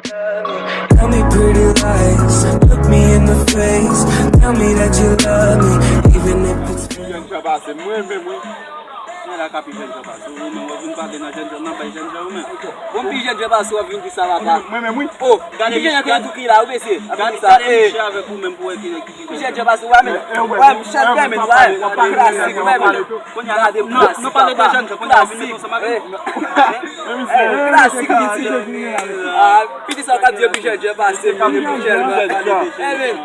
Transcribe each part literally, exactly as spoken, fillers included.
Tell me pretty lies, look me in the face, tell me that you love me, even if it's Jèn jan pase, mwen menm wi. Mwen la ka pi jèn jan pase. Ou menm w vin pale nan jèn jan, nan bay jèn jan ou menm. Bon, pi jèn jan pase, w vin di sa papa. Mwen menm wi. Oh, gade pi jèn jan ki la wi mesye. Gade sa. Gade misye avèk ou menm pou wè ki ki Pi jèn jan pase, w menm. W menm, chèf dè menm, w menm. Klasik, w menm. Kounye a la de plas. Nou pale de jèn jan, kounye a vin ansanm avèk nou. Klasik, piti. Ah, piti sa w ka di yo pi jèn jan pase, pi jèn jan. Eh, men,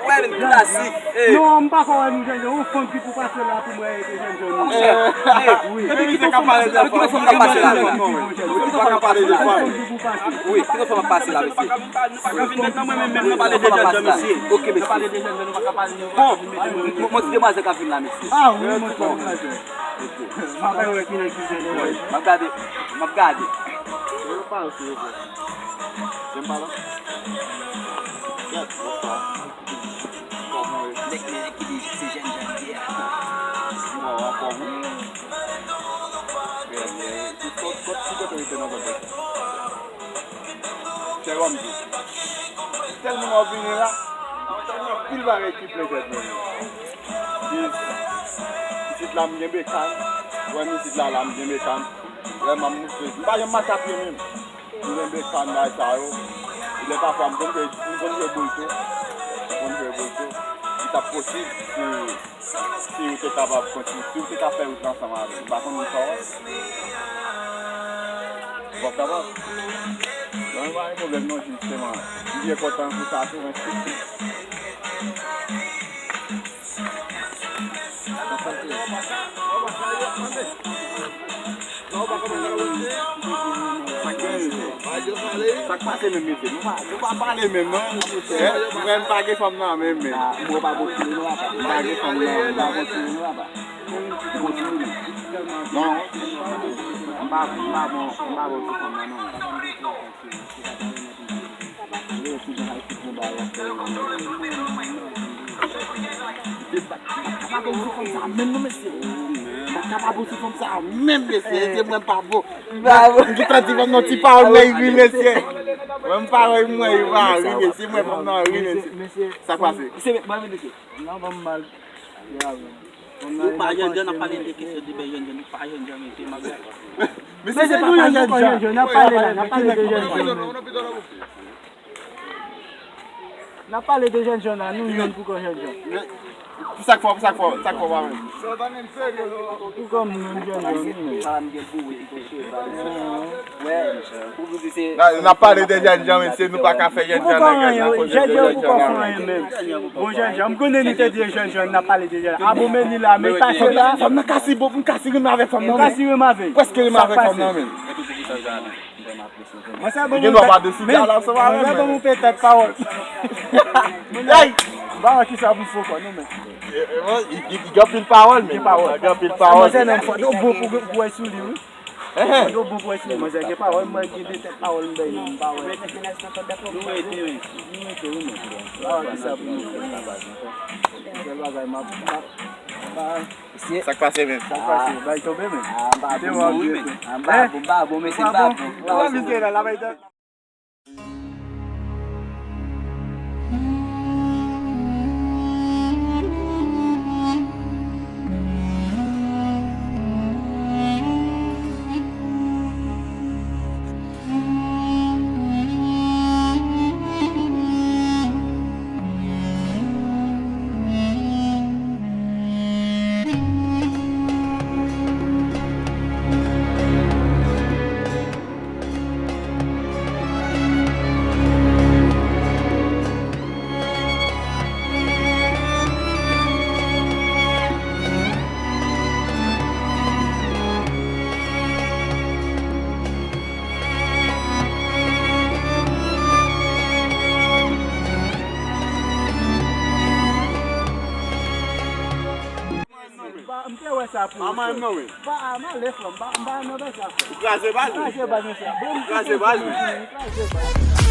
w menm, klasik. Eh. Non, m pa kwè nou jèn jan. Yon fanm ki pou pase la pou mwen rete jèn jan. Monchè, eh, epi ki te ka pale de fanm, ki te fanm k ap pase la? Ki te fanm k ap pase la, mesye? Nou pa ka vin met nan mwen menm, menm nan pale de jèn jan, mesye. Ok, mesye. Bon, m, m, m, ti demwazèl k ap vin la, mesye. Ah wi, m, bon. M ap gade, m ap gade. Jem pa la. Kèt, bonswa. Kòman w ye? Nèg, nèg ki di se jèn jan li ye a. Mwen anfòm wi. Trè byen. Kot, kot, ki kote w rete nan zòn sa? Chè Wòm di. Tèlman w ap vini la, anpil bagay ki plen tèt mwen. Pitit la m gen bekàn. Wè m isit la, la m gen bekàn. Wè m ap moute. M pa janm mache a pye menm. M gen bekàn bagay sa yo. Lè pafwa m konn jwe, m konn jwe boul tou. M konn jwe boul tou. Li t ap posib si, si ou te kapab kontinye, si ou te ka fè wout la ansanm avè m. M pa konn sa w ap kapab. Non, pa gen pwoblèm non, jisteman. M byen kontan pou sa tou, men. Sa k pase menm, mesye? Nou pa, nou pa pale menm, non? Eh, mwen, m pa gen fanm nan menm, men. M pa gen fanm nan, m pa gen fanm nan. Non. M pa, m pa bon, m pa bon sou fanm nan, non. Menm non, mesye. M pa kapab sou fanm sa menm, mesye. Se mwen pa bon. M gentan di fanm nan ti pawòl, men ri, mesye. Mwen m pa wè mwen, ri pa ri, mesye. Mwen fanm nan ri, mesye. Sa k pase? Mesye, mwen, mesye. Nan ban m mal. Ou pa jèn jan, n ap pale de kesyon de bèl jèn jan, nou pa jèn jan, mesye, m ap gade. Mesye, se nou menm pou kò jèn jan, n ap pale la, n ap pale de jèn jan. N ap pale de jèn jan la, nou menm pou kò jèn jan. Sa k fè, sa k fè, sa k fè, pa menm. Pou kò nou menm jèn jan, nou menm. N ap pale de jèn jan, mesye, nou pa ka fè jèn jan nèg la. Jèn jan pou kò fè anyen menm. Bon, jèn jan, m konnen nou te di jèn jan, n ap pale de jèn jan. A bon, men li la, men pa jèn jan. Fanm nan ka si bon, m ka si renmen avèk fanm nan. M ka si renmen avèk. Prèske renmen avèk fanm nan, men. Mwen sa bon, mwen sa bon, mwen petèt pawòl. Ey! M pa wè kisa pou fè kò nou, men. Li gen anpil pawòl, men. Gen anpil pawòl. Mwen se nonm fò, yo bon pou, pou wè sou li, wi. Yo bon pou wè sou li, mwen se gen pawòl, mwen gen de tèt pawòl, m bay li, m pa wè. Nou rete, wi. Nou rete, wi, men. M pa wè kisa pou nou fè. Sèl bagay, m ap, m ap, m ap Mesye. Sa k pase, men? Sa k pase? Bay tonbe, men. Ah, m pa bon, wi, men. Ah, m pa bon, m pa bon, mesye, m pa bon. Ou pa misye la, la bay tonbe. M te wè sa pou ou. Pa, m ale fò, m pa, m pa nan sa. Ou kraze baz ou? Kraze baz, mesye. Bon, m kraze baz ou? Kraze baz.